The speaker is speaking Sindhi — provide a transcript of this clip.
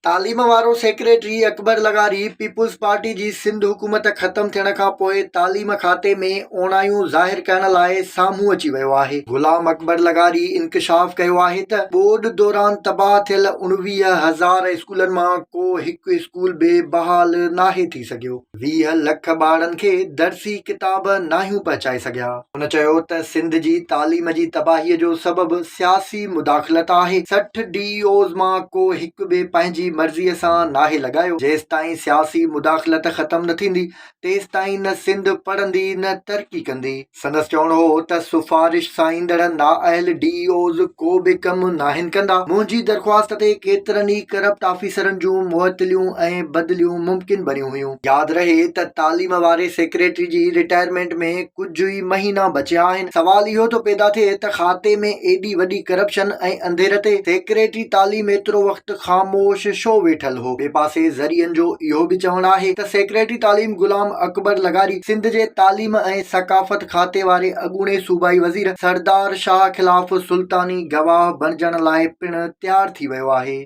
تعليم وارو سيڪريٽري اڪبر لغاري پيپلز پارٽي جي سنڌ حڪومت ختم ٿيڻ کان پوء تعليم کاتي ۾ اوڻايون ظاهر ڪرڻ لاء سامهون اچي ويو آهي. غلام اڪبر لغاري انڪشاف ڪيو آهي ته ٻوڏ دوران تباهه ٿيل 19 هزار اسڪولن مان ڪو هڪ اسڪول به بحال ناهي ٿي سگهيو. 20 لک ٻارڙن کي درسي ڪتاب ناهيون پهچائي سگهيا. هن چيو ته سنڌ جي تعليم جي تباهي جو سبب سياسي مداخلت آهي، 60 ڊي اي اوز مان ڪو هڪ به پنهنجي مرضي سان ناهي لڳايو، جيستائين سياسي مداخلت ختم نه ٿيندي تيستائين نه سنڌ پڙهندي نه ترقي ڪندي. سندس چوڻ هو ته سفارش سان ايندڙ نااهل ڊي اي اوز ڪو به ڪم ناهن ڪندا، منهنجي درخواست تي ڪيترن ئي ڪرپٽ آفيسرن جون معطليون ۽ بدليون ممڪن بڻيون هيون. ياد رهي ته تعليم واري سيڪريٽري جي رٽائرمينٽ ۾ ڪجهه ئي مهينا بچيا آهن، سوال اهو ٿو پيدا ٿئي ته کاتي ۾ ايڏي وڏي ڪرپشن ۽ انڌير تي سيڪريٽري تعليم ايترو وقت خاموش ڇو ويٺل هو؟ ٻئي پاسي ذريعن جو اهو به چوڻ آهي ته سيڪريٽري تعليم غلام اڪبر لغاري سنڌ جي تعليم ۽ ثقافت کاتي واري اڳوڻي صوبائي وزير سردار شاهه خلاف سلطاني گواهه بڻجڻ لاء پڻ تيار ٿي ويو آهي.